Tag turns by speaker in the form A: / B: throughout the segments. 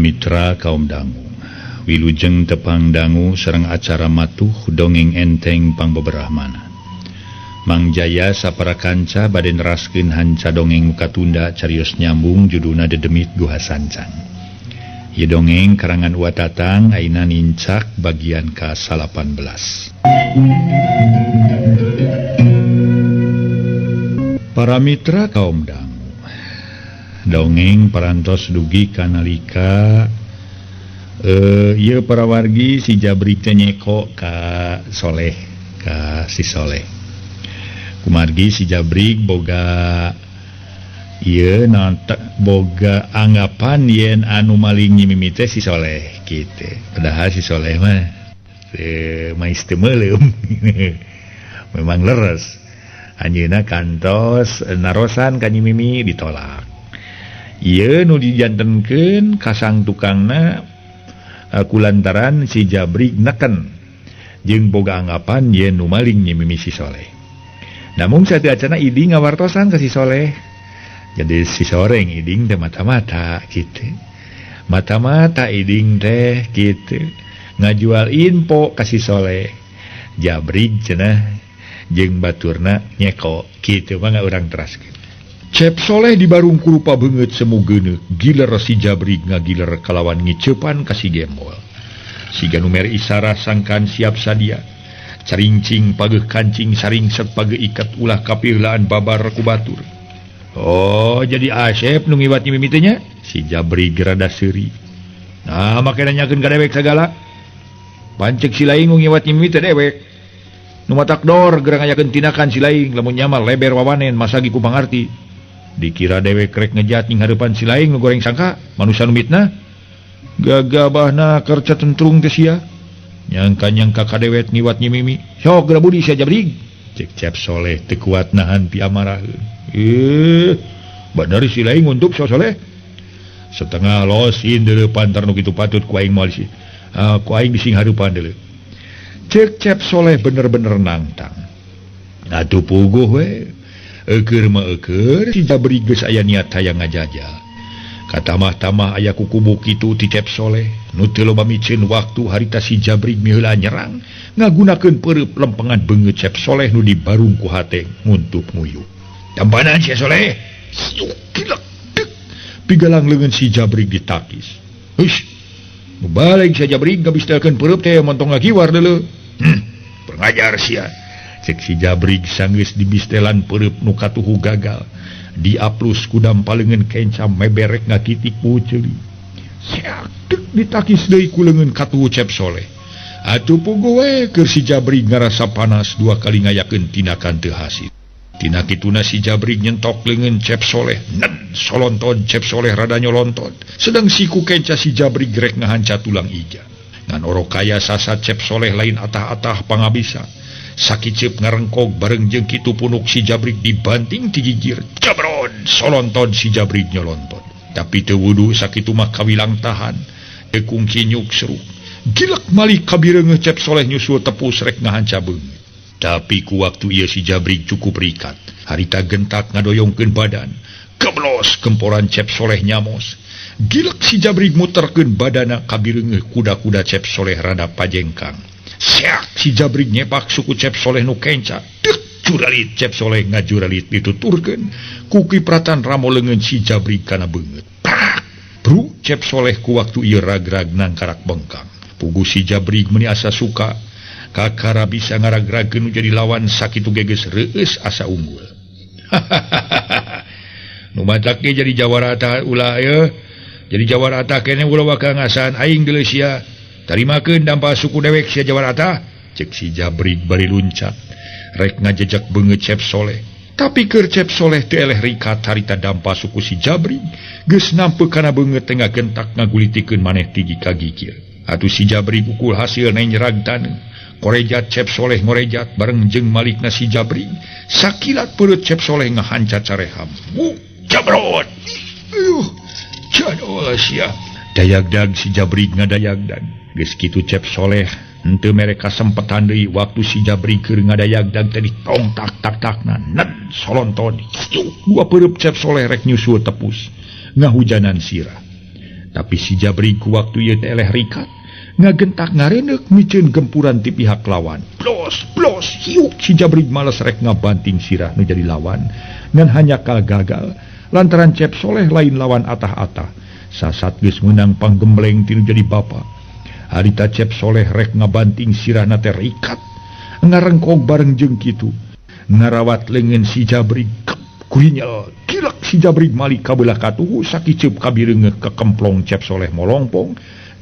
A: Para mitra kaum dangu, wilujeng tepang dangu sareng acara matuh dongeng enteng pangbeberahmana. Mang Jaya sapara kanca bade neraskeun hanca dongeng Katunda carios nyambung judulna Dedemit Guha Sancang. Ieu dongeng karangan Wa Tatang ayeuna nincak bagian ka-18. Para mitra kaum dangu, dongeng parantos dugi kanalika ieu para wargi si Jabri teh nyeko ka Soleh, ka si Soleh. Kumargi si Jabrik boga ieu boga anggapan yen anu maling nyimimi teh si Soleh kitu. Padahal si Soleh mah mais teu meuleum. Memang leres. Anjeunna kantos narosan ka nyimimi ditolak. Ieu nu dijantenkeun kasang tukangna kulantaran si Jabrik neken jeung boga anggapan yen nu maling nyimimi si Soleh. Namun saat acana iding ngawartosan ke si Soleh. Jadi si soreng iding teh mata-mata gitu. Mata-mata iding teh gitu. Ngajual info ka si Soleh. Jabrik cenah jeung baturna nyeko kitu mah urang teraskeun. Cep Soleh dibarung kurupa beungeut semu geuneuk, giler si Jabrik ngagiler kalawan ngiceupan ka si Gembol. Siga nu mere isarah sangkan siap sadia. Carincing pageuh kancing saringset pageuh ikat ulah kapirlaan babar ku batur. Oh, jadi Asep nu ngiwat nyimimi teh nya? Si Jabrik rada seuri. Nah, make nanyakeun ka dewek sagala. Pancek si laing nu ngiwat nyimimi teh dewek. Nu matak dor gerang ngayakeun tindakan si laing lamun nyamar leber wawanen masagi ku pangarti. Dikira dewek rek ngejat ning hareupan si laing nu goreng sangka manusia nu mitnah. Gagabahna kerca tentrung teh sia. Nyangka-nyangka ka dewek ngiwat nyimimi. Sok geura budi sia Jabrik. Cek Cep Soleh teu kuat nahan piamaraheun. Bener si laing untuk so Soleh. Setengah losin deuleu pantar nu kitu patut ku aing moal si. Ku aing dising hareupan deuleu. Cek Cep Soleh bener-bener nangtang. Atuh puguh we. Eukeur mah eukeur si Jabrik geus aya niat hayang ngajajal. Katamah-tamah aya kukubu kitu ti Cep Soleh. Nu teu loba miceun waktu harita si Jabrik miheula nyerang ngagunakeun peureub lempengan beungeut Cep Soleh nu dibarung ku hate nguntup nguyu. Tampanan si Soleh. Siuk kilek dek. Pigalang leungeun si Jabrik ditakis. Hush. Nu balik si Jabrik ngabistelkeun peureub teh montong ngagiwar deuleu. Pengajar sia. Cek si Jabrik sanggeus dibistelan peureub nu katuhu gagal. Diaplus kudam palengeun kenca meberek ngakitik puceuli. Siak dek ditakis deui ku leungeun katuhu Cep Soleh. Atuh puguh we keur si Jabrik ngarasa panas dua kali ngayakeun tindakan teu hasil. Tina kituna si Jabrik nyentok leungeun Cep Soleh. Ned solonton Cep Soleh rada nyolonton. Sedang siku kenca si Jabrik rek ngahanca tulang ija. Ngan orok kaya sasat Cep Soleh lain atah-atah pangabisa. Sakiceup ngarengkog bareng jeung kitu punuk si Jabrik dibanting ti gigir. Jabron solonton si Jabrik nyolonton. Tapi teu wudu sakitu mah kawilang tahan. Teu kungsi nyuk seruk. Gilek malik kabireungeuh Cep Soleh nyusul tepus rek ngahanca beungeut. Tapi ku waktu ieu si Jabrik cukup rikat. Harita gentak ngadoyongkeun badan. Geblos gemporan Cep Soleh nyamos. Gilek si Jabrik muterkeun badana kabireungeuh kuda-kuda Cep Soleh rada pajengkang. Siak si Jabrik nyepak suku Cep Soleh nu kenca. Dek juralit Cep Soleh ngajuralit dituturkeun. Ku kipratan ramo leungeun si Jabrik kana beungeut. Prak! Bru Cep Soleh ku waktu ieu ragrag nangkarak bengkang. Puguh si Jabrik meuni asa suka. Kakara bisa ngaragragkeun nu jadi lawan sakitu geges reueus asa unggul. Nu matak ge jadi jawara tah ulah ye. Jadi jawara tah keneh ulah bakal ngasaan aing deuleu sia. Tarimakeun dampa suku dewek sia jawara tah. Cek si Jabrik bari luncat. Rek ngajejak beungeut Cep Soleh. Tapi keur Cep Soleh teu eleh rikat harita dampa suku si Jabrik geus nampe kana beungeut teh ngagentak ngagulitikeun maneh tigi ka gigir. Atuh si Jabrik ukul hasil nyerag taneuh. Korejat Cep Soleh ngorejat bareng jeung malikna si Jabrik. Sakilat peureut Cep Soleh ngahanca careham. Jabrot. Ayuh, jadol sia. Dayagdag si Jabrik ngadayagdag. Geus kitu Cep Soleh henteu mere kasempetan deui waktu si Jabrik keur ngadayagdag teh ditong tak tak takna ned solonton. Dua peureub Cep Soleh rek nyusul tepus ngahujanan sirah. Tapi si Jabrig ku waktu ieu teh eleh rikat ngagentak ngareneuk miceun gempuran ti pihak lawan. Blos blos hiuk si Jabrig males rek ngabanting sirah nu jadi lawan ngan hanya kal gagal lantaran Cep Soleh lain lawan atah-atah. Sasat geus meunang panggembleng ti nu jadi bapa. Harita Cep Soleh rek ngabanting sirahna teh rikat ngarengkog bareng jeung kitu ngarawat leungeun si Jabrig kurinyel kilek si Jabrig malik kabelah katuhu sakiceup kabireungeuh kekemplong Cep Soleh molongpong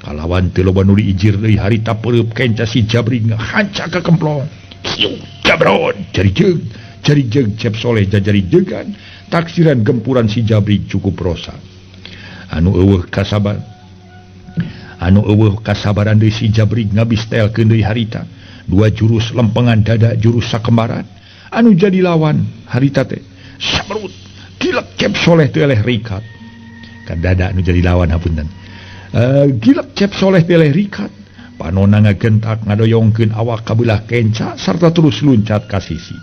A: kalawan teu loba nu diijir deui harita peureub kenca si Jabrig ngahanca kekemplong. Hiu jabron jari jeung Cep Soleh jajari jegan taksiran gempuran si Jabrig cukup rosa. Anu eueuh kasabar anu eueuh kasabaran deui si Jabrig ngabistelkeun deui harita dua jurus lempengan dada jurus sakembaran anu jadi lawan harita teh sabrut gilek Cep Soleh teu eleh rikat ka dada anu jadi lawan hapunten. Gilek Cep Soleh teu eleh rikat panona ngagentak ngadoyongkeun awak kabelah kenca sarta terus luncat ka sisi.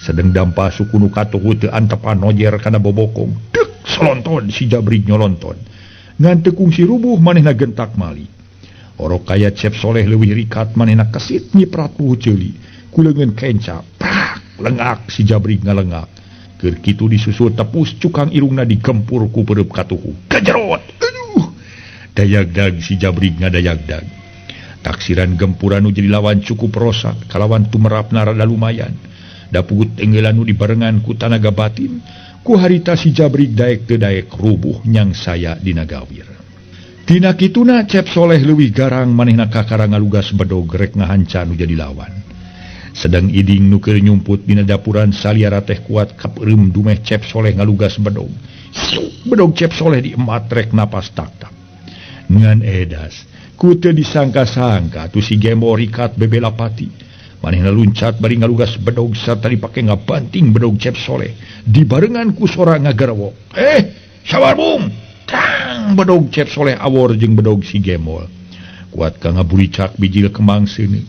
A: Sedeng dampa suku nu katuhu teu antepan nojer kana bobokong dek solonton si Jabrig nyolonton ngan teu kungsi rubuh manehna gentak mali. Orok kaya Cep Soleh leuwih rikat manehna kesit nyiprat puhu ceuli ku leungeun kenca prak lengak si Jabrig ngalengak. Keur kitu disusul tepus cukang irungna digempur ku peureub katuhu kajerot. Aduh dayagdag si Jabrig ngadayagdag. Taksiran gempuran nu jadi lawan cukup rosak kalawan tumerapna rada lumayan. Da pugut tenggelan nu dibarengan ku tanaga batin ku harita si Jabrig daek teu daek rubuh nyang saya dina gawir. Tina kituna Cep Soleh leuwih garang manehna kakara ngalugas bedog rek ngahanca nu jadi lawan. Sedang iding nu keur nyumput dina dapuran saliara teh kuat kapeureum dumeh Cep Soleh ngalugas bedog. Siuk bedog Cep Soleh diemat rek napas tak-tak. Ngan edas ku teu disangka-sangka tu si Gembol rikat bebela pati. Manehna luncat bari ngalugas bedog sarta dipake ngabanting bedog Cep Soleh dibarengan ku sora ngagerewok. Sabar bung. Tang bedog Cep Soleh awor jeung bedog si Gembol. Kuat ka ngaburicak bijil kembang seuneu.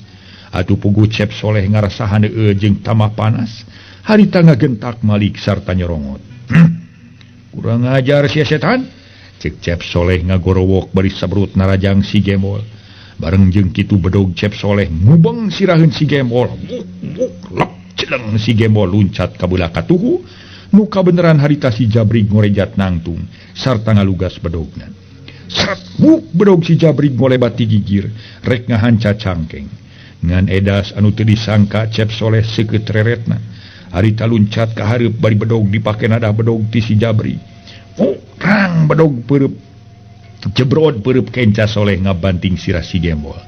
A: Atuh puguh Cep Soleh ngarasahan heueuh jeung tamah panas. Harita ngagentak malik sarta nyorongot. Kurang ajar sia setan. Cek Cep Soleh ngagorowok bari sabrut narajang si Gembol. Bareng jeung kitu bedog Cep Soleh ngubeng siraheun si Gembol. Buk buk lep celeng si Gembol luncat ka belah katuhu. Nu kabeneran harita si Jabrig ngorejat nangtung sarta ngalugas bedogna. Seret buk bedog si Jabrig ngolebat ti gigir rek ngahanca cangkeng. Ngan edas anu teu disangka Cep Soleh seukeut reretna. Harita luncat ka hareup bari bedog dipake nadah bedog ti si Jabrig. Buk rang bedog peureub jebrod peureub kenca Soleh ngabanting sirah si Gembol.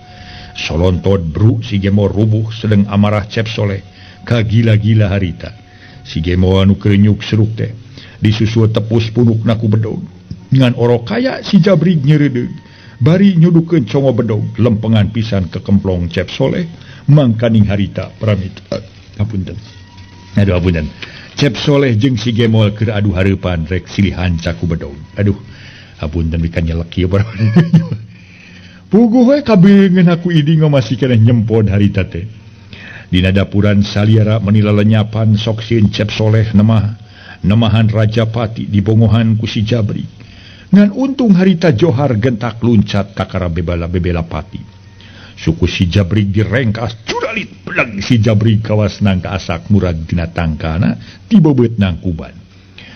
A: Solontod bru si Gembol rubuh sedeng amarah Cep Soleh kagila-gila harita. Si Gembol anu keur nyuk seruk teh disusul tepus punukna ku bedog. Ngan orok kaya si Jabrig nyeureudeuh bari nyudukeun congo bedog lempengan pisan kekemplong Cep Soleh mangkaning harita pramita. Hapunten. Aduh hapunten. Cep Soleh jeung si Gembol keur adu hareupan rek silih hanca ku bedog. Aduh hapunten bikan nyelek ieu Puguh we kabeungeun aku iding masih keneh nyempod harita teh. Dina dapuran saliara menila lenyapan sok sieun Cep Soleh nemahan Rajapati dibongohan ku si Jabrig. Ngan untung harita Johar gentak luncat kakara bebela pati. Suku si Jabrig direngkas curalit belang si Jabrig kawas nangka asak murag dina tangkana tibebeut nangkuban.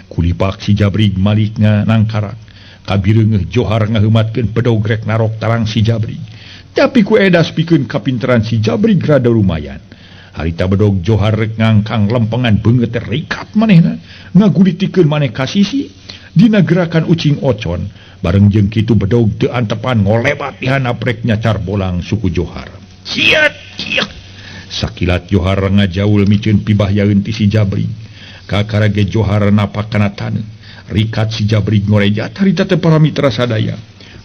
A: Kulipak si Jabrig malikna nangkarak. Kabireungeuh Johar ngaheumatkeun bedog rek narok tarang si Jabrig. Tapi ku edas pikeun kapinteran si Jabrig rada lumayan. Harita bedog Johar rek ngangkang lempengan beungeut teh rikat manehna ngagulitikeun maneh ka sisi dina gerakan ucing ocon. Bareng jeung kitu bedog teu antepan ngolebat di handap rek nyacar bolang suku Johar. Siat ciak. Sakilat Johar ngajaul miceun pibahyaeun ti si Jabrig. Kakara ge Johar napak kana taneuh. Rikat si Jabrig ngorejat harita teh para mitra sadaya.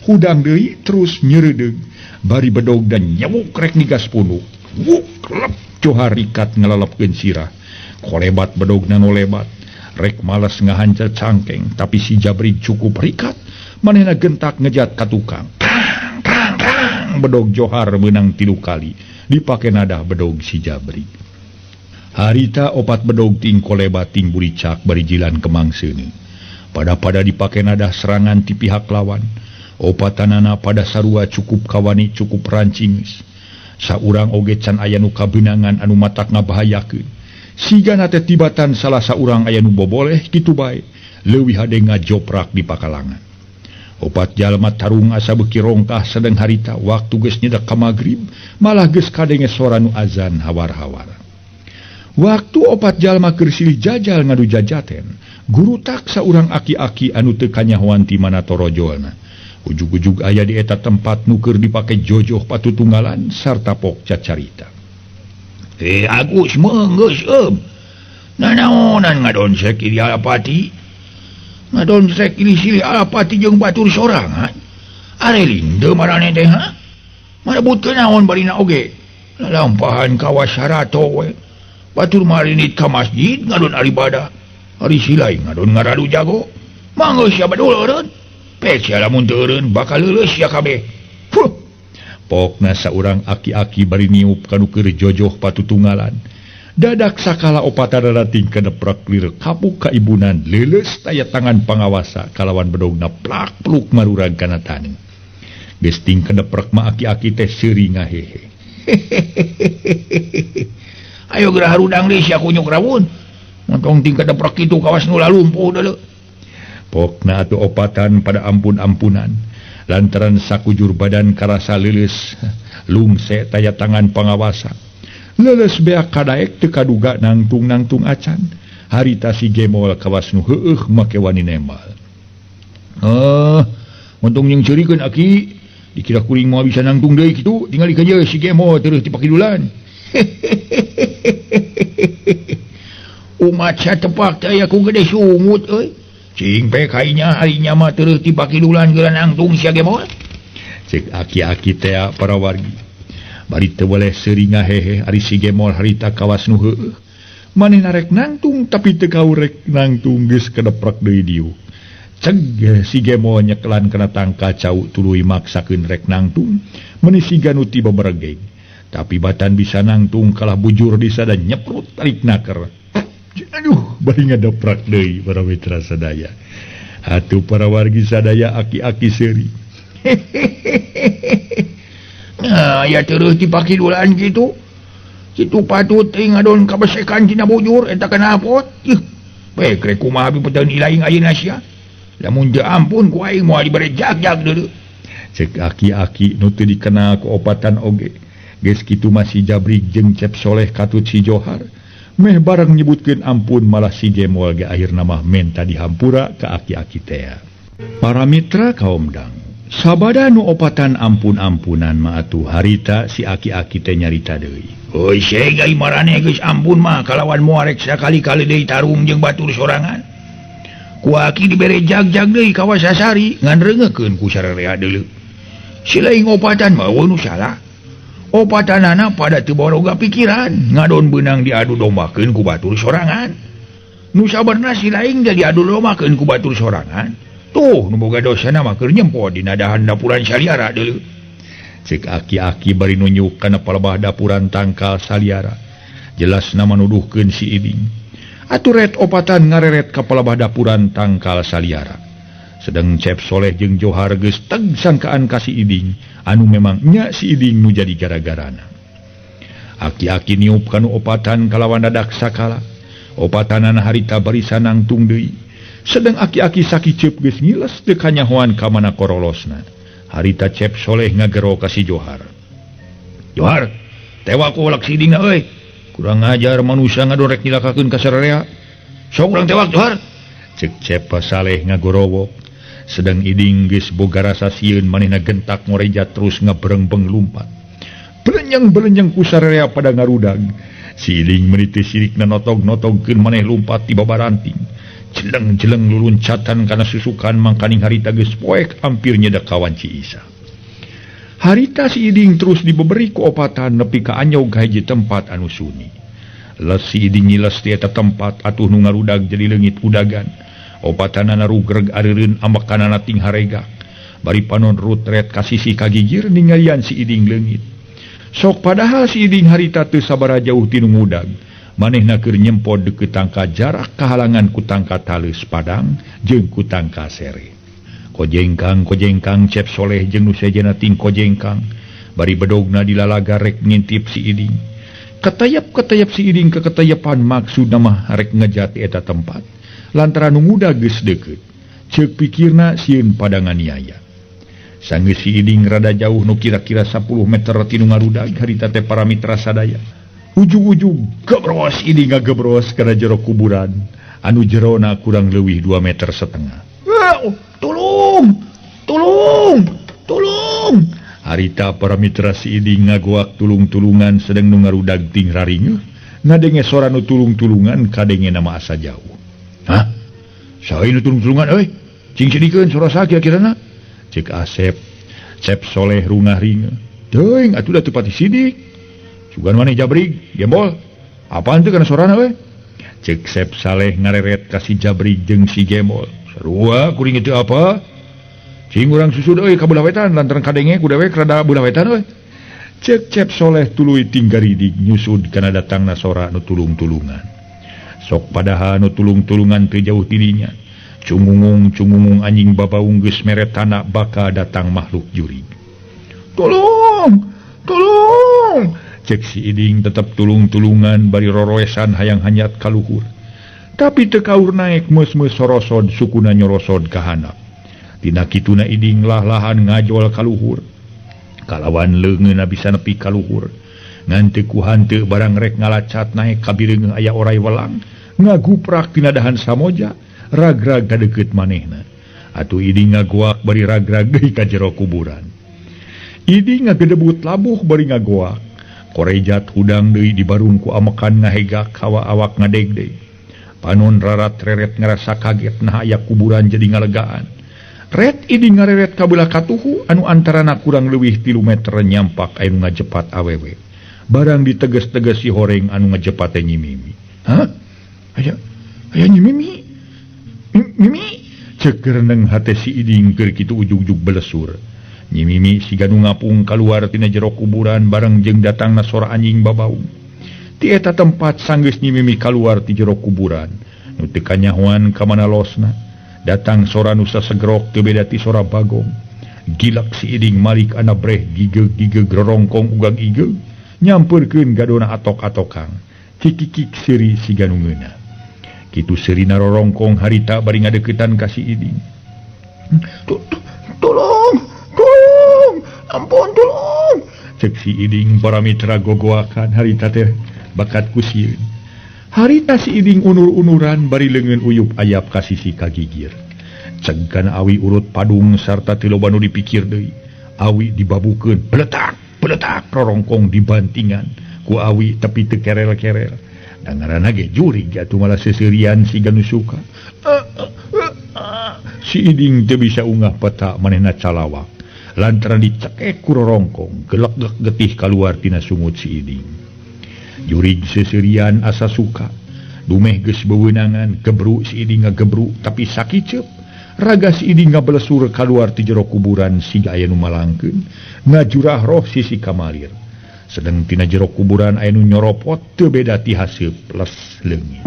A: Hudang deui terus nyeureudeuh bari bedog dan nyewuk rek nigas punuk. Wuk lep Johar rikat ngalelepkeun sirah. Kolebat bedogna ngolebat. Rek males ngahanca cangkeng tapi si Jabrig cukup rikat. Manehna gentak ngejat ka tukang. Prang prang prang bedog Johar meunang 3 kali dipake nadah bedog si Jabrig. Harita opat bedog ting kolebat ting buricak bari jilan kemang seuneu. Pada-pada dipake nadah serangan ti pihak lawan. Opatanana pada sarua cukup kawani cukup rancing. Saurang oge can aya nu kabeunangan anu matak ngabahayakeun. Sigana teh tibatan salah saurang aya nu boboleh kitu bae, leuwih hade ngajoprak di pakalangan. Opat jalma tarung asa beuki rongkah sedeng harita waktu geus nyedak ka magrib, malah geus kadenge sora nu azan hawar-hawar. Waktu opat jalma keur silih jajal ngadu jajaten, guru tak saurang aki-aki anu teu kanyahoan ti mana torojolna. Ujug-ujug aya di eta tempat nu keur dipake jojoh patutunggalan sarta pok cacarita. Agus meunggeus eum. Nanaonan ngadonsek ieu Alapati? Ngadonsek ieu silih Alapati jeung batur sorangan. Are lindeu marane teh ha? Marebutkeun naon barina oge? Lalampahan kawas sarato we. Batur marinit ka masjid ngadon aribadah. Ari silai ngadon ngaradu jago. Mangga sia badul eureun. Pek sia lamun teu eureun bakal leuleus sia kabeh. Fuh. Pokna saurang aki-aki bari niup kanu keur jojoh patutunggalan. Dadak sakala opatana rating kedeprak lir kapuk ka ibunan leuleus taya tangan pangawasa kalawan bedogna plak pluk marurag kana taneuh. Geus ting kedeprek mah aki-aki teh seuri ngahehe. Ayo geura harudang deui sia kunyuk rawun. Montong ting kedeprek kitu kawas nu lalumpuh deuleu. Pokna atuh opatan pada ampun-ampunan. Lantaran sakujur badan karasa leuleus lungse taya tangan pangawasa. Leuleus beak kadaek teu kaduga nangtung-nangtung acan. Harita si Gemol kawas nu heueuh make wani nembal. Untung jeung ceurikeun aki, dikira kuring moal bisa nangtung deui kitu, tingali ka si Gemol terus dipakidulan. Umat satepak teh aya ku gede sungut euy. Cing pek hainya harinya mah terus dipakidulan geura nangtung sia Gemol. Cek aki-aki teh para wargi. Bari teu boleh seuri ngahehe ari si Gemol harita kawas nu heueuh. Manehna rek nangtung tapi teu kaurek nangtung geus kedeprek deui dieu. Ceg si Gemol nyekelan kana tangka cau tuluy maksakeun rek nangtung meuni siga nu tiba beregeg. Tapi batan bisa nangtung kalah bujur disada nyeprut tarik naker. Aduh, bari ngadeprak deui para mitra sadaya. Atuh para wargi sadaya aki-aki seuri. Nah, ya terus dipakidulan kitu. Kitu patut teh ngadon kabesekan tina bujur eta kana apot. Ih, bae rek kumaha pipeteun ilaing ayeuna sia. Lamun teu ampun ku aing moal dibere jag-jag deuleu. Cek aki-aki nu teu dikenal ku opatan oge. Geus kitu masih jabrik jeung Cep Soleh katut si Johar. Meh bareng nyebutkeun ampun malah si Gemol ge akhirna mah menta dihampura ka aki-aki teh. Para mitra kaum dang, sabada nu opatan ampun-ampunan mah atuh harita si aki-aki teh nyarita deui. Heuy sega marane geus ampun mah kalawan moal rek sakali-kali deui tarung jeung batur sorangan. Ku aki dibere jag-jag deui ka Wasasari ngan reungeukeun ku sararea deuleu. Si laing opatan mah eueuh nu salah. Opatanana pada teu baroga pikiran ngadon beunang diadu dombakeun ku batur sorangan. Nu sabarna si laing ge diadu dombakeun ku batur sorangan. Tuh nu boga dosana mah keur nyempo dina dahan dapuran saliara deuleu. Cek aki-aki bari nunjuk kana palebah dapuran tangkal saliara. Jelasna manuduhkeun si Iding. Atuh ret opatan ngareret ka palebah dapuran tangkal saliara. Sedeng Cep Soleh jeung Johar geus teg sangkaan ka si Iding anu memang nya si Iding nu jadi gara-garana. Aki-aki niup kanu opatan kalawan dadak sakala. Opatanana harita barisan nangtung deui. Sedeng aki-aki sakiceup geus ngiles teu kanyahoan ka mana korolosna. Harita Cep Soleh ngagero ka si Johar. Johar, tewa ku ulak si Iding na euy. Kurang ajar manusia ngadorek nyilakakeun ka sararea. Sok urang tewak Johar. Cek Cep Saleh ngagorowok. Sedang Iding geus boga rasa sieun manehna gentak ngoreja terus ngabrengpeng lumpat. Belenyang-belenyang ku sararea pada ngarudag. Si Iding meuni teu sirikna notog-notogkeun maneh lumpat ti babaranting. Jeleng-jeleng luluncatan kana susukan mangkaning harita geus poek hampir nyedak kawan Ci Isa. Harita si Iding terus dibeberi ku opatan nepi ka anyog ka hiji tempat anu sunyi. Les si Iding nyiles di eta tempat atuh nu ngarudag jadi leungit udagan. Opatanana rugreg areureun ambekanana ting harega. Bari panon rutret ka sisi kagigir ningalian si Iding leungit. Sok padahal si Iding harita teu sabaraha jauh ti nu ngudag. Manehna keur nyempod deukeut tangka jarak kahalangan ku tangka taleus padang jeung ku tangka sere. Kojengkang kojengkang Cep Soleh jeung nu sejenna ting kojengkang bari bedogna dilalaga rek ngintip si Iding. Ketayap-ketayap si Iding keketayapan maksudna mah rek ngejati eta tempat lantaran nu ngudag geus deukeut. Ceuk pikirna sieun pada nganiaya. Sanggeus si Iding rada jauh nu kira-kira 10 meter ti nu ngarudag harita teh para mitra sadaya. Ujug-ujug gebros Iding ngagebros kana jero kuburan anu jerona kurang leuwih 2,5 meter. Tolong, tolong, tolong. Harita para mitra si Iding ngagoak tulung-tulungan sedang nu ngarudag ting raringeuh ngadenge sora nu tulung-tulungan kadenge nama asa jauh. Hah? Saha nu tulung-tulungan euy? Cing sidikeun sora saha kira-kirana? Cek Asep, Cep Soleh rungah ringeuh. Teuing atuh da teu pati sidik. Sugan maneh jabrig, gembol. Apaan teu kana sorana euy? Cek Sep Saleh ngareret ka si Jabrig jeung si Gembol. Sarua kuring itu apa? Cing urang susud euy ka belah wetan lantaran kadenge ku dewek rada belah wetan euy. Cek Cep Soleh tuluy tinggaridig nyusud kana datangna sora nu tulung-tulungan. Sok padahal nu tulung-tulungan teu jauh tidinya. Cungungung-cungungung anjing babaung geus mere tanah bakal datang makhluk jurig. Tolong! Tolong! Cek si Iding tetep tulung-tulungan bari roroesan hayang hanyat kaluhur. Tapi teu kaur naek meus-meus sorosod sukuna nyorosod ka handap. Tina kituna Iding lah-lahan ngajol kaluhur. Kalawan leungeunna bisa nepi kaluhur. Ngan teu ku hanteu barang rek ngalacat naek ka bireungeuh aya oray welang ngaguprak tina dahan samoja ragrag ka deukeut manehna. Atuh Iding ngagoak bari ragrag deui ka jero kuburan. Iding ngagedebut labuh bari ngagoak. Korejat hudang deui dibarung ku amekan ngahegak hawa awak ngadegdeg. Panon rarat reret ngerasa kaget nah aya kuburan jadi ngalegaan. Ret Iding ngareret ka belah katuhu anu antarana kurang leuwih 3 meter nyampak anu ngajepat awewe. Barang diteges-teges si horeng anu ngajepat teh Nyi Mimi. Hah? Aya aya Nyi Mimi? Mimi? Ceuk gereneng hate si Iding keur kitu ujug-ujug belesur. Nyi Mimi siga nu ngapung kaluar tina jero kuburan bareng jeung datangna sora anjing babaung. Ti eta tempat sanggeus Nyi Mimi kaluar ti jero kuburan nu teu kanyahoan ka mana losna. Datang sora nu sasegrok teu beda ti sora bagong. Gilak si Iding malik anabreh gigeg-gigeg rorongkong ugag igeg nyampeurkeun gadona atok-atokang. Cikikik seuri siga nu ngeunah. Kitu seurina rorongkong harita bari ngadeuketan ka si Iding. Tolong, tolong, ampun tolong. Cek si Iding para mitra gogoakan harita teh bakat ku sieun. Harita si Iding unur-unuran bari leungeun uyup ayap ka sisi kagigir. Ceg kana awi urut padung sarta teu loba nu dipikir deui. Awi dibabukeun, beletak, beletak rorongkong dibantingan ku awi tapi teu kerel-kerel. Da ngaranna ge jurig atuh malah seuseurian siga nu suka. Si Iding teu bisa ungah peta manehna calawak. Lantaran dicekek ku rorongkong, gelek-gelek getih kaluar tina sungut si Iding. Jurig seuseurian asa suka. Dumeh geus bewenangan, gebru si Iding ngagebru tapi sakiceup. Raga si Iding ngabelesur kaluar ti jero kuburan siga aya nu malangkeun, ngajurah roh sisi kamalir. Sedeng tina jero kuburan aya nu nyoropot teu beda ti haseup les leungit.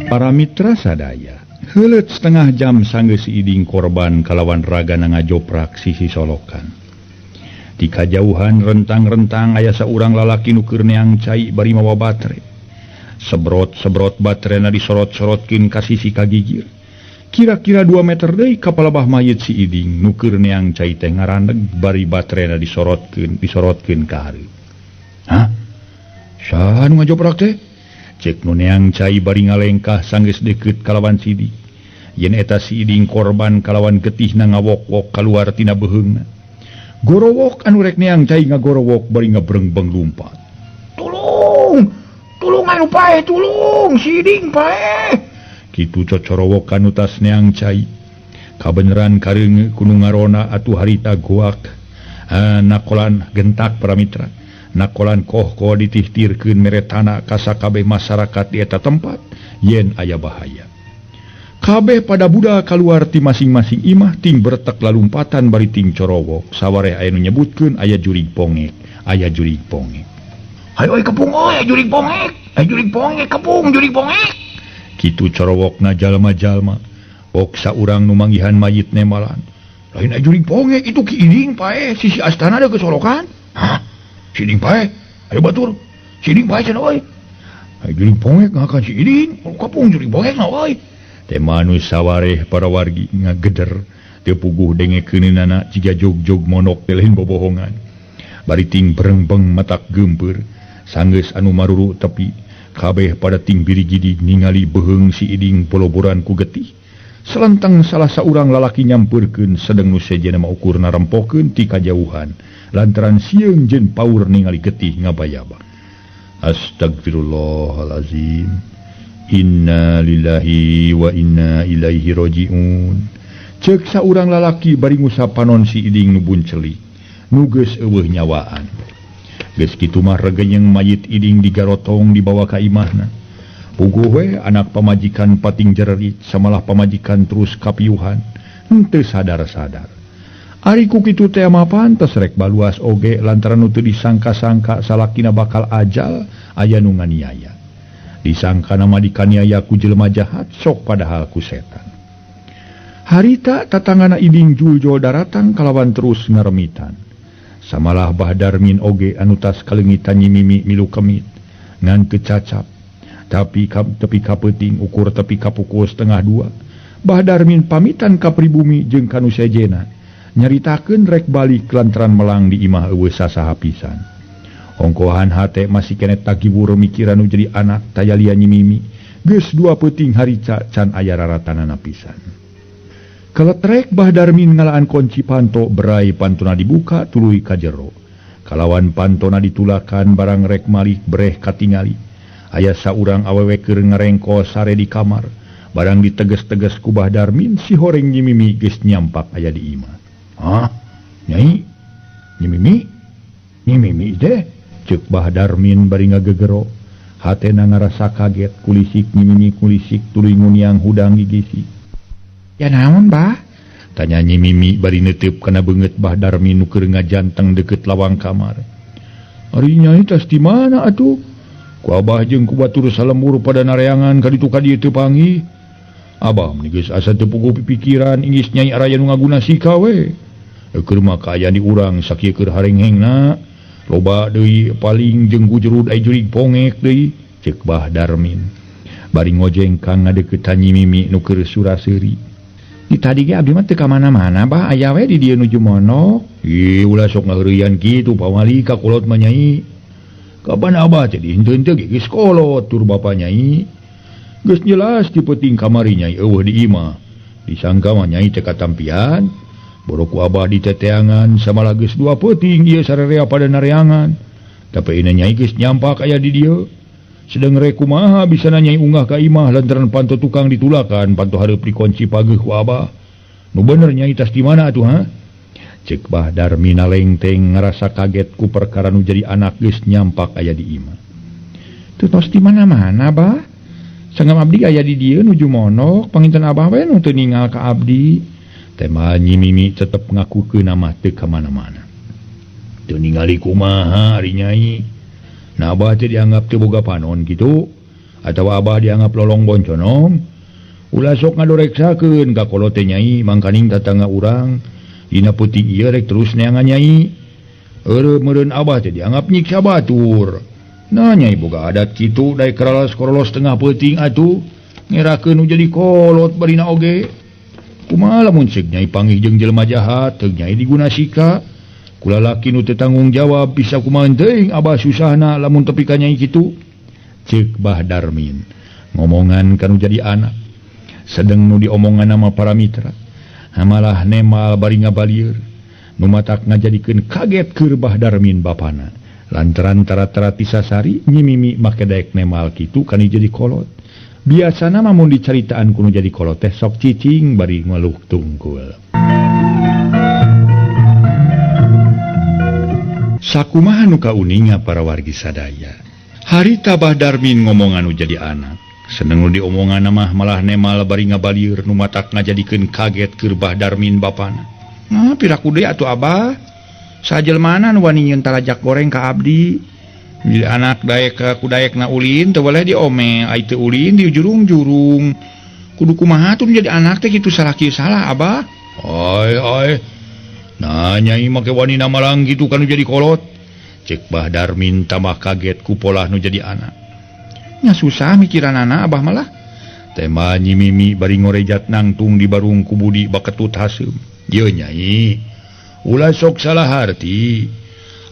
A: Para mitra sadaya, heuleut setengah jam sanggeus si Iding korban kalawan ragana ngajoprak sisi solokan. Di kajauhan rentang-rentang aya saurang lalaki nu keur neang cai bari mawa batre. Sebrot-sebrot baterena disorot-sorotkeun ka sisi kagigir. Kira-kira 2 meter deui ka palebah mayit si Iding nu keur neang cai teh ngaraneg bari baterena disorotkeun ka hareup. Hah? Saha nu ngajoprak teh? Cek nu neang cai bari ngalengkah sanggeus deukeut kalawan sidik. Yen eta si Iding korban kalawan getihna ngawok-wok kaluar tina beuheungna. Gorowok anu rek neang cai ngagorowok bari ngabrengbeng lumpat. Tulung! Tulung anu paeh, tulung! Si Iding paeh! Kitu cocorowok anu tas neang cai. Kabeneran kareungeut ku nu ngarona atuh harita goak. Nakolan gentak para mitra. Nakolan kohko ditihtirkeun mere tanah ka sakabeh masyarakat di eta tempat yen aya bahaya. Kabeh pada budak kaluar ti masing-masing imah ting bertek lalumpatan bari ting corowok. Sawareh aya nu nyebutkeun aya jurig pongek, aya jurig pongek. Hayo kepung euy, jurig pongek, aya jurig pongek kepung jurig pongek. Kitu corowokna jalma-jalma. Oksa urang nu manggihan mayit nemalan. Lain jurig pongek itu Ki Iding pae sisi astana da kesolokan. Hah? Si Iding pae? Ayo batur. Si Iding pae cenah euy. Ayo jurig pongek ngakan si Iding. Kapung jurig pongek na euy. Teh manus sawareh para wargi ngageder. Teu puguh dengekeunana jiga jog-jog monok teh lain bobohongan. Bari ting berengbeng matak geumpeur. Sanggeus anu maruru tepi kabeh pada ting birigidi ningali beheung si Iding poloboran ku getih. Selentang salah saurang lalaki nyampeurkeun sedeng nu sejenna mah ukurna rempokeun ti kajauhan lantaran sieun jeung paur ningali getih ngabayaba. Astagfirullahalazim. Inna lillahi wa inna ilaihi rajiun. Ceuk saurang lalaki bari ngusap panon si Iding nu buncelik nu geus eueuh nyawaan. Geus kitu mah regenyeng mayit Iding digarotong dibawa ka imahna. Puguh we anak pamajikan pating jererit samalah pamajikan terus kapiuhan henteu sadar-sadar. Ari ku kitu teh mah pantes rek baluas oge lantaran nu teu disangka-sangka salakina bakal ajal aya nu nganiaya. Disangkana mah dikaniaya ku jelema jahat sok padahal ku setan. Harita tatangana Iding juljol daratang kalawan terus ngaremitan. Samalah Bah Darmin oge anu tas kalengitan Nyi Mimi milu kemit ngan teu cacap. Tapi tepi ka peuting ukur tepi ka pukul 1:30. Bah Darmin pamitan ka pribumi jeung ka nu sejena nyaritakeun rek balik lantaran melang di imah eueuh sasaha pisan. Ongkohan hate masih keneh tagibur mikiran nu jadi anak taya lian Nyi Mimi geus 2 peuting harica can aya raratanana pisan. Kaletrek Bah Darmin ngalaan kunci panto berai pantona dibuka tuluy ka jero. Kalawan pantona ditulakan barang rek malik breh katingali. Aya saurang awewe keur ngarengko sare di kamar. Barang diteges-teges ku Bah Darmin si horeng Nyi Mimi geus nyampak aya di imah. Hah? Nyai? Nyi Mimi? Nyi Mimi teh? Ceuk Bah Darmin bari ngagegero. Hatena ngarasa kaget kulisik Nyi Mimi kulisik tuluy nguniang hudang gigisi. Ya naon Bah? Tanya Nyi Mimi bari neuteup kana beungeut Bah Darmin nu keur ngajanteng deukeut lawang kamar. Ari nyai tas di mana atuh? Ku abah jeung ku batur salembur pada nareangan ka ditu ka dieu teu panggih. Abah meni geus asa teu puguh pipikiran inggis nyai araya nu ngaguna sika we. Keur mah kaayaan di urang sakieu keur harenghengna. Loba deui paling jeung gujerud ai jurig pongek deui ceuk Bah Darmin. Bari ngojeng ka ngadeuketan Nyi Mimi nu keur sura-seuri. Di tadi ge abdi mah teu ka mana-mana Bah, aya we di dieu nuju monok. Ih, ulah sok ngaheureuyan kitu pamali ka kolot mah nyai. Kapan abah teh dihenteun teh geus kolot tur bapa nyai. Geus jelas di peuting kamari nyai eueuh di imah. Disangka mah nyai teh katampian. Boro ku abah diteteangan samalah geus 2 peuting ieu sararea pada nareangan. Tapi ini nyai geus nyampak aya di dieu. Sedeng rek kumaha bisa nyai unggah ka imah lantaran panto tukang ditulakan panto hareup dikunci pageuh ku abah. Nu bener nyai tas di mana atuh ha? Ceuk Bah Darmin lengteng ngarasa kaget ku perkara nu jadi anak geus nyampak aya di imah. Teu tos di mana-mana Bah. Sanggam abdi aya di dieu nuju monok, panginten abah we nu teu ningal ka abdi. Tema Nyi Mimi tetep ngakukeun mah teu ka mana-mana. Teu ningali kumaha ari nyai. Nah abah teh dianggap teu boga panon kitu atawa abah dianggap lolong bonconong. Ulah sok ngadoreksakeun ka kolot teh nyai mangkaning tatangga urang. Dina peuting ieu rek terus neangan nyai. Eureun meureun abah teh dianggap nyiksa batur. Nah nyai boga adat kitu daek karalas-korolos tengah peuting atuh ngerakeun nu jadi kolot barina oge. Kumaha lamun ceuk nyai panggih jeung jelema jahat teu nyai diguna sika. Ku lalaki nu teu tanggung jawab bisa kumaha teuing abah susahna lamun tepi ka nyai kitu. Ceuk Bah Darmin ngomongan ka nu jadi anak. Sedeng nu diomongan sama para mitra. Hamalah nemal bari ngabalieur. Nu matak ngajadikeun kaget keur Bah Darmin bapana. Lantaran tara-tara tisasari Nyi Mimi make daek nemal kitu kani jadi kolot. Biasana mah mun dicaritaan ku nu jadi kolot teh sok cicing bari ngeluh tungkul. Sakumaha nu kauninga para wargi sadaya. Harita Bah Darmin ngomongan nu jadi anak. Seneng nu diomongan mah malah nemal bari ngabalieur nu matak ngajadikeun kaget keur Bah Darmin bapana. Nah piraku deui atuh abah. Sajelmana nu wani nyieun talajak goreng ka abdi. Jadi anak daek ku daekna ulin teu boleh diomel, ai teu ulin dijurung-jurung. Kudu kumaha tuh jadi anak teh kitu salah kieu salah Abah. Ai ai. Nah nyai make wanina malang kitu kan jadi kolot. Cek Bah Darmin tambah kaget ku polah nu jadi anak. Nya susah mikiranana Abah malah. Tema Nyi Mimi bari ngorejat nangtung di barung ku Budi baketut haseum. Yeuh nyai, ulah sok salah harti.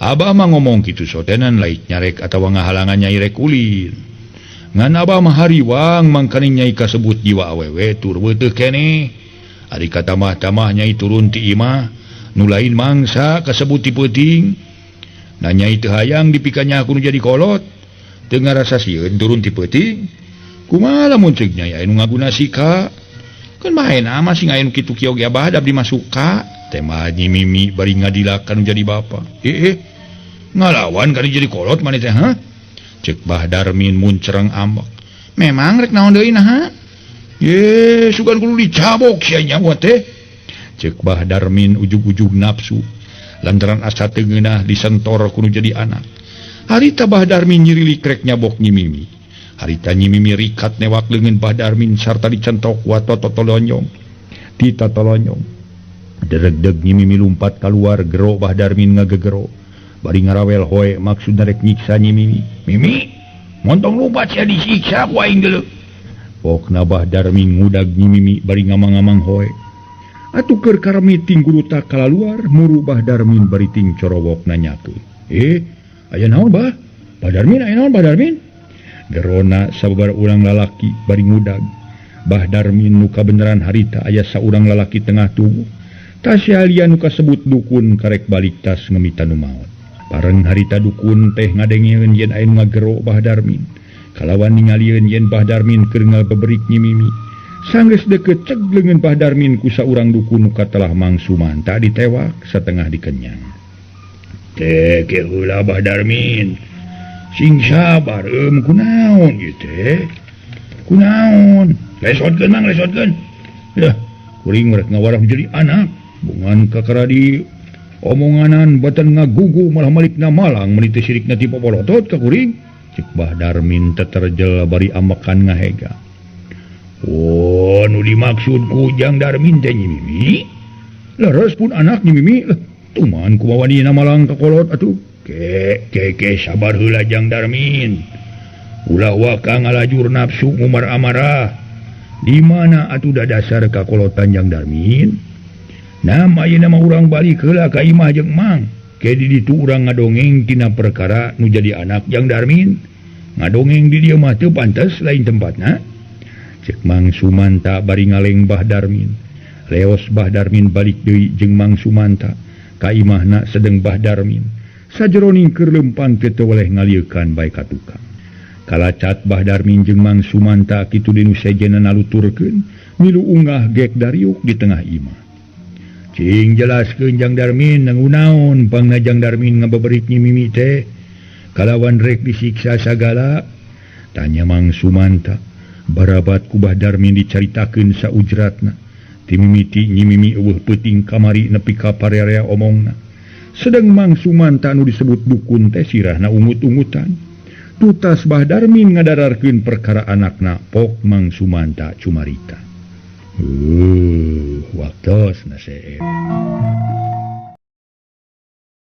A: Abah mah ngomong kitu sotenan lain nyarek atawa ngahalangan nyai rek ulin. Ngan abah mah hariwang mangkaning nyai kasebut jiwa awewe tur weuteuh keneh. Ari katamah-tamah nyai turun ti imah, nu lain mangsa kasebut ti peuting. Nah nyai teu hayang dipikanya ku nu jadi kolot. Teu ngarasa sieun turun ti peuting. Kumaha lamun ceuk nyai aya nu ngaguna sika? Keun bae na mah sing aya nu kitu kieu ge abah da abdi mah suka. Tema Nyi Mimi bari ngadilakan nu jadi bapa. Ngalawan kali jadi kolot maneh teh ha? Cek Bah Darmin muncereng ambek. Memang rek naon deui naha? Ye, sugan kudu dicabok sia nyawa teh. Cek Bah Darmin ujug-ujug nafsu. Lantaran asa teu ngeunah disentor kudu jadi anak. Harita Bah Darmin nyirilik rek nyabok Nyi Mimi. Harita Nyi Mimi rikat newak leungeun Bah Darmin sarta dicentok watototolonyong. Titatolonyong. Deregdeg Nyi Mimi lumpat kaluar gero Bah Darmin ngagegero. Bari ngarawel hoe maksud rek nyiksa Nyi Mimi. Mimi, montong lupat sia disiksa ku aing deuleu. Pokna Bah Darmin ngudag Nyi Mimi bari ngamang-ngamang hoe. Atuh keur karamiting gurutak kalaluar muru Bah Darmin bari ting corowok nanyakeun. Aya naon Bah? Bah Darmin aya naon Bah Darmin? Gerona sababar urang lalaki bari ngudag. Bah Darmin nu kabeneran harita aya saurang lalaki tengah tubuh. Tasya lian nu kasebut dukun karek balik tas ngemitan nu maot. Bareng harita dukun teh ngadengeun yen aya nu ngagero Bah Darmin. Kalawan ningalieun yen Bah Darmin keur ngabeberik Nyi Mimi. Sanggeus deukeut ceg leungeun Bah Darmin ku saurang dukun nu katelah Mang Sumanta ditewak satengah dikenyang. Teh ke heula Bah Darmin. Sing sabar kunaon ieu teh? Kunaon? Lesotkeun Mang, lesotkeun. Yah, kuring rek ngawarah jadi anak. Bungan kakara di omonganan batan ngagugu malah malikna malang meuni teh sirikna ti popolotot ka kuring. Cek Bah Darmin teterjel bari ambekan ngahega. Oh, nu dimaksud ku Jang Darmin teh Nyi Mimi? Leres pun anak Nyi Mimi. Tuman kumaha wanina malang ka kolot atuh. Ke ke ke sabar heula Jang Darmin. Ulah waka ngalajur nafsu ngumar amarah. Di mana atuh dadasar kakolotan Jang Darmin? Nah, ayeuna mah urang balik heula ka imah jeung Mang. Ke di ditu urang ngadongeng tina perkara nu jadi anak Jang Darmin. Ngadongeng di dieu mah teu pantes lain tempatna. Cek Mang Sumanta bari ngaleng Bah Darmin. Leos Bah Darmin balik deui jeung Mang Sumanta ka imahna sedeng Bah Darmin. Sajeroning keur lempang teu teu weleh ngaliekan bae ka tukang. Kalacat Bah Darmin jeung Mang Sumanta kitu dinu sejenna naluturkeun milu unggah gek dariuk di tengah imah. Cing jelaskeun Jang Darmin nangunaon pangna Jang Darmin ngabeberik Nyi Mimi teh kalawan rek disiksa sagala. Tanya Mang Sumanta. Barabat ku Bah Darmin dicaritakeun saujratna. Ti mimiti Nyi Mimi eueuh peuting kamari nepi ka parerea omongna. Sedeng Mang Sumanta nu disebut dukun teh sirahna ungut-ungutan. Tutas Bah Darmin ngadararkeun perkara anakna pok Mang Sumanta cumarita. Waktos na seep.